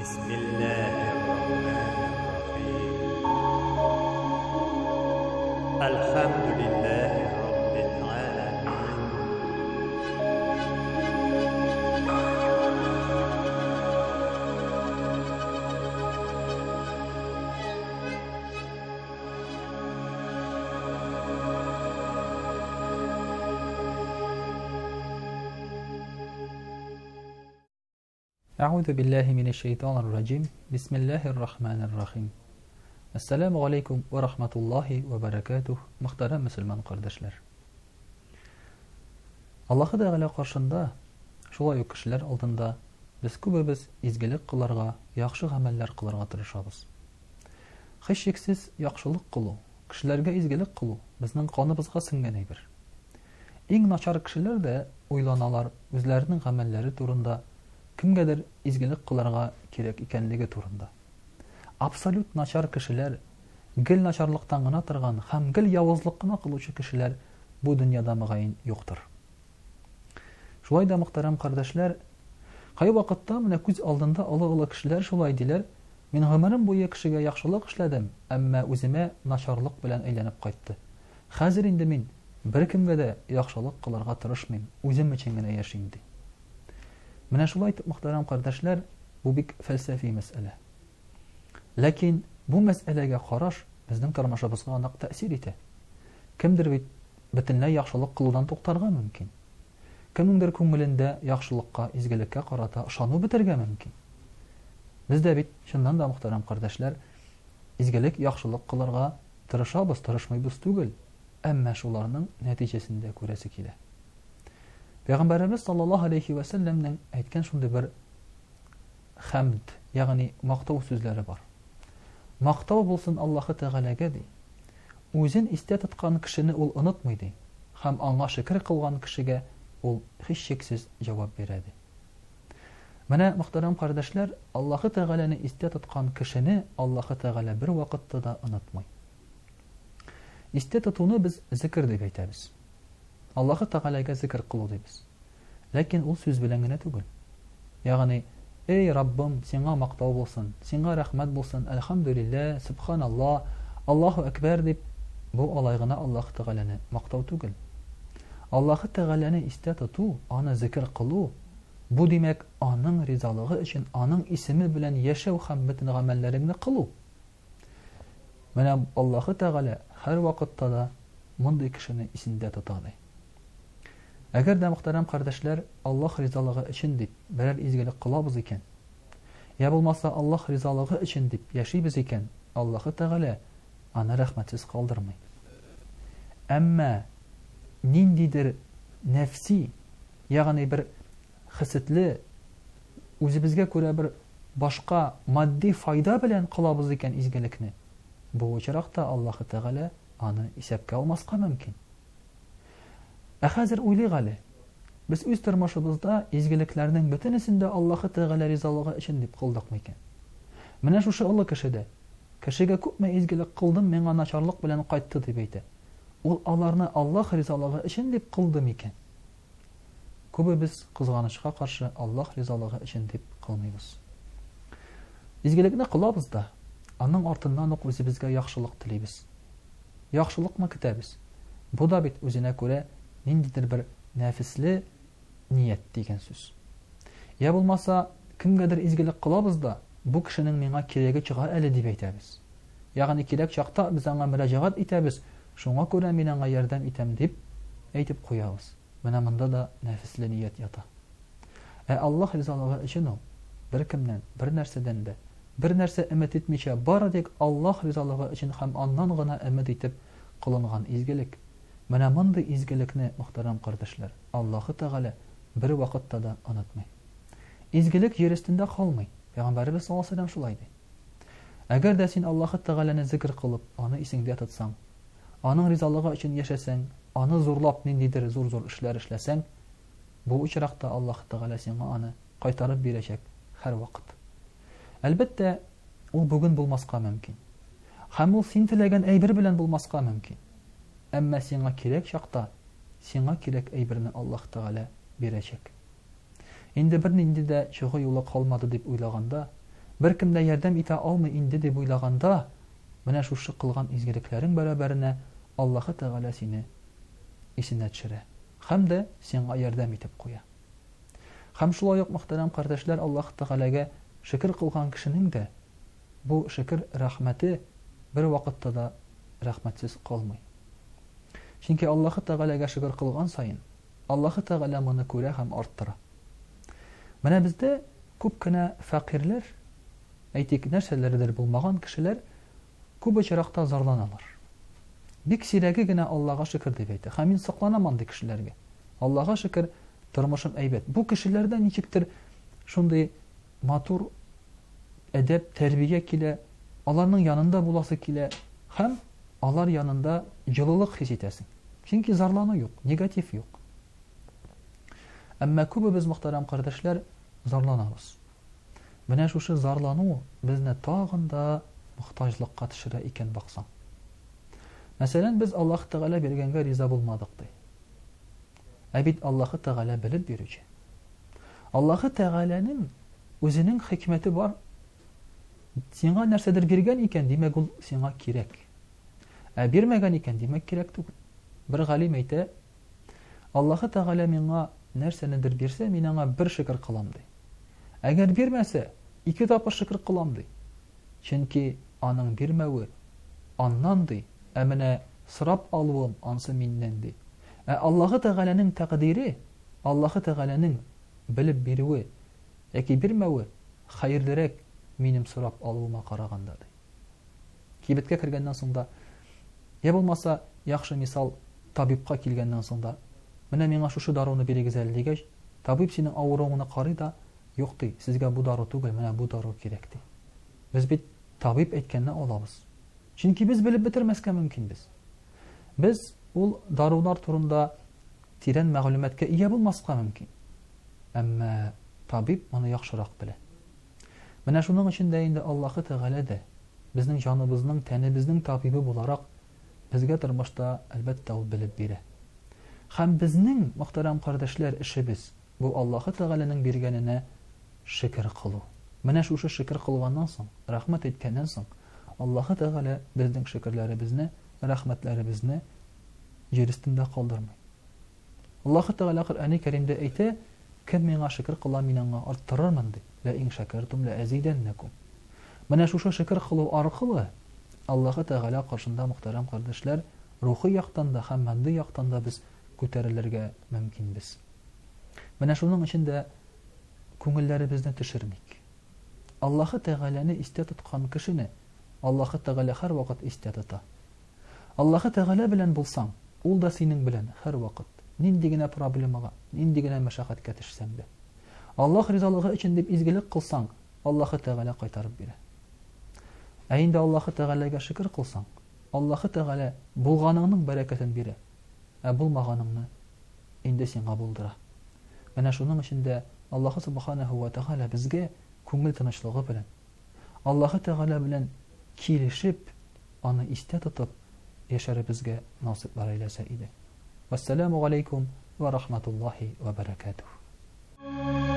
Бисмиллаһир-рахманир-рахим. Әлхәмдүлиллаһи раббил галәмин. Әгъузу биллаһи минәш шәйтанир раҗим. Бисмиллаһир рахманир рахим. Әссәламү галәйкүм вә рахматуллаһи вә бәрәкәтүһ, мөхтәрәм мөселман кардәшләр. Аллаһы Тәгалә каршында, шулай ук кешеләр алдында без күбебез изгелек кылырга, яхшы гамәлләр кылырга тырышабыз. Һичшиксез, яхшылык кылу, кешеләргә изгелек кылу безнең каныбызга сеңгән әйбер. Иң начар кешеләр дә уйланалар үзләренең гамәлләре турында, кемгәдер изгелек кылырга кирәк икәнлеге турында. Абсолют начар кешеләр, гел начарлыктан гына торган һәм гел явызлык кына кылучы кешеләр бу дөньяда мөгаен юктыр. Шулай да, мөхтәрәм кардәшләр, кайвакытта менә күз алдында олы-олы кешеләр шулай диләр, Мин гомерем буе кешегә яхшылык эшләдем, әмма үземә начарлык белән әйләнеп кайтты. Хәзер инде мин беркемгә дә яхшылык кылырга тырышмыйм, үзем өчен генә яшим, ди. Менә шулай итеп, мөхтәрәм кардәшләр, бу бик фәлсәфи мәсьәлә. Ләкин бу мәсьәләгә караш безнең тормышыбызга нык тәэсир итә. Кемдер бит бөтенләй яхшылык кылудан туктарга мөмкин. Кемнеңдер күңелендә яхшылыкка, изгелеккә карата ышану бетәргә мөмкин. Без дә бит, чыннан да, мөхтәрәм кардәшләр, изгелек, яхшылык кылырга тырышабыз, тырышмыйбыз түгел, әмма шуларның нәтиҗәсен дә күрәсе килә. Пәйгамбәребез саллаллаһу алейхи вә сәлләмнең әйткән шундый бер хәмд, ягъни мактау сүзләре бар. Мактау булсын Аллаһы Тәгаләгә, ди. Үзен истә тоткан кешене ул онытмый, ди, һәм аңа шөкер кылган кешегә ул һичшиксез җавап бирә, ди. Менә, мөхтәрәм кардәшләр, Аллаһы Тәгаләне истә тоткан кешене Аллаһы Тәгалә бервакытта да онытмый. Истә тотуны без зекер дип әйтәбез. Аллаһы Тәгаләгә зекер кылу дибез. Ләкин ул сүз белән генә түгел. Ягъни, Эй, Раббым, Сиңа мактау булсын, Сиңа рәхмәт булсын, әлхәмдүлилләһ, сөбханаллаһ, Аллаһу әкбәр дип, бу алай гына Аллаһы Тәгаләне мактау түгел. Аллаһы Тәгаләне истә тоту, Аны зекер кылу, бу, димәк, Аның ризалыгы өчен Аның исеме белән яшәү һәм бөтен гамәлләреңне кылу. Менә Аллаһы Тәгалә һәрвакытта да мондый кешене исендә тота, ди. Әгәр дә, мөхтәрәм кардәшләр, Аллаһ ризалыгы өчен дип берәр изгелек кылабыз икән, я булмаса Аллаһ ризалыгы өчен дип яшибез икән, Аллаһы Тәгалә аны рәхмәтсез калдырмый. Әмма ниндидер нәфси, ягъни бер хәсетле, үзебезгә күрә бер башка матди файда белән кылабыз икән изгелекне, бу очракта Аллаһы Тәгалә аны исәпкә алмаска мөмкин. Ә хәзер уйлыйк әле, без үз тормышыбызда изгелекләрнең бөтенесен дә Аллаһы Тәгалә ризалыгы өчен дип кылдыкмы икән? Менә шушы олы кеше дә, Кешегә күпме изгелек кылдым, миңа начарлык белән кайтты, дип әйтә. Ул аларны Аллаһ ризалыгы өчен дип кылды микән? Күбебез, кызганычка каршы, Аллаһ ризалыгы өчен дип кылмыйбыз. Изгелекне кылабыз да, аның артыннан ук үзебезгә яхшылык телибез. Яхшылыкны көтәбез. Бу да бит үзенә күрә ниндидер бер нәфесле ният дигән сүз. Я булмаса, кемгәдер изгелек кылабыз да, бу кешенең миңа кирәге чыга әле дип әйтәбез. Ягъни кирәк чакта без аңа мөрәҗәгать итәбез, шуңа күрә мин аңа ярдәм итәм дип әйтеп куябыз. Менә монда да нәфесле ният ята. Ә Аллаһ ризалыгы өчен ул, беркемнән, бернәрсәдән дә, бернәрсә өмет итмичә, бары тик Аллаһ ризалыгы өчен һәм Аннан гына өмет итеп кылынган изгелек. Менә мондый изгелекне, мөхтәрәм кардәшләр, Аллаһы Тәгалә бервакытта да онытмый. Изгелек җир өстендә калмый. Пәйгамбәребез саллаллаһу галәйһи ва сәлләм шулай ди. Әгәр дә син Аллаһы Тәгаләне зикер кылып, Аны исеңдә тотсаң, Аның ризалыгы өчен яшәсәң, Аны зурлап ниндидер зур-зур эшләр эшләсәң, бу очракта Аллаһы Тәгалә сиңа аны кайтарып бирәчәк һәрвакыт. Әлбәттә, ул бүген булмаска мөмкин. Һәм ул син теләгән әйбер белән булмаска мөмкин. Әмма сиңа кирәк чакта, сиңа кирәк әйберне Аллаһ Тәгалә бирәчәк. Инде бернинди дә чыгу юлы калмады дип уйлаганда, Беркем дә ярдәм итә алмый инде дип уйлаганда, менә шушы кылган изгелекләрең бәрабәренә Аллаһы Тәгалә сине исенә төшерә һәм дә сиңа ярдәм итеп куя. Һәм шулай ук, мөхтәрәм кардәшләр, Аллаһы Тәгаләгә шөкер кылган кешенең дә бу шөкер рәхмәте бервакытта да рәхмәтсез калмый. Чөнки Аллаһы Тәгаләгә шөкер кылган саен, Аллаһы Тәгалә моны күрә һәм арттыра. Менә бездә күп кенә фәкыйрьләр, әйтик, нәрсәләредер булмаган кешеләр күп очракта зарланалар. Бик сирәге генә Аллага шөкер дип әйтә. Һәм мин сокланам андый кешеләргә. Аллага шөкер, тормышым әйбәт. Бу кешеләрдә ничектер шундый матур әдәп, тәрбия килә, аларның янында буласы килә һәм алар янында җылылык хис итәсең. Чөнки зарлану юк, негатив юк. Әмма күбебез, мөхтәрәм кардәшләр, зарланабыз. Менә шушы зарлану безне тагын да мохтаҗлыкка төшерә икән, баксаң. Мәсәлән, без Аллаһ Тәгалә биргәнгә риза булмадык, ди. Ә бит Аллаһы Тәгалә белеп бирүче. Аллаһы Тәгаләнең үзенең хикмәте бар. Сиңа нәрсәдер биргән икән, димәк, ул сиңа кирәк. Ә бирмәгән икән, димәк, кирәк түгел. Бер галим әйтә, Аллаһы Тәгалә миңа нәрсәнедер бирсә, мин аңа бер шөкер кылам, ди. Әгәр бирмәсә, ике тапкыр шөкер кылам, ди. Чөнки аның бирмәве аннан, ди, ә менә сорап алуым ансы миннән, ди. Ә Аллаһы Тәгаләнең тәкъдире, Аллаһы Тәгаләнең белеп бирүе яки бирмәве хәерлерәк минем сорап алуыма караганда, ди. Кибеткә кергәннән соң да, я булмаса, яхшы мисал, табибка килгәннән соң да, менә миңа шушы даруны бирегез әле дигәч, табиб синең авыруыңны карый да, юк, ди, сезгә бу дару түгел, менә бу дару кирәк, ди. Без бит табиб әйткәнне алабыз. Чөнки без белеп бетермәскә мөмкинбез. Без ул дарулар турында тирән мәгълүматка ия булмаска мөмкин. Әмма табиб моны яхшырак белә. Менә шуның өчен дә инде Аллаһы Тәгалә дә, безнең җаныбызның, тәнебезнең табибы буларак, безгә тормышта, әлбәттә, ул белеп бирә. Һәм безнең, мөхтәрәм кардәшләр, эшебез, бу Аллаһы Тәгаләнең биргәненә шөкер кылу. Менә шушы шөкер кылганнан соң, рәхмәт әйткәннән соң, Аллаһы Тәгалә безнең шөкерләребезне, рәхмәтләребезне җир өстендә калдырмый. Аллаһы Тәгалә Коръәни Кәримдә әйтә, Кем миңа шөкер кыла, мин аңа арттырырмын, ди. Лә ин шәкәртум лә әзидәннәкум. Менә шушы шөкер кылу аркылы Аллаһы Тәгалә каршында, мөхтәрәм кардәшләр, рухи яктан да һәм матди яктан да без күтәрелергә мөмкинбез. Менә шуның өчен дә күңелләребезне төшермик. Аллаһы Тәгаләне истә тоткан кешене Аллаһы Тәгалә һәрвакыт истә тота. Аллаһы Тәгалә белән булсаң, Ул да синең белән һәрвакыт, нинди генә проблемага, нинди генә мәшәкатькә төшсәң дә. Аллаһ ризалыгы өчен дип изгелек кылсаң, Аллаһы Тәгалә кайтарып бирә. Ә инде Аллаһы Тәгаләгә шөкер кылсаң, Аллаһы Тәгалә булганыңның бәрәкәтен бирә, ә булмаганыңны инде сиңа булдыра. Менә шуның өчен дә Аллаһы Сүбхәнәһү вә Тәгалә безгә күңел тынычлыгы белән, Аллаһы Тәгалә белән килешеп, Аны истә тотып яшәребезгә насыйплар әйләсә иде. Вәссәламү галәйкүм вә рахматуллаһи вә бәрәкәтүһ.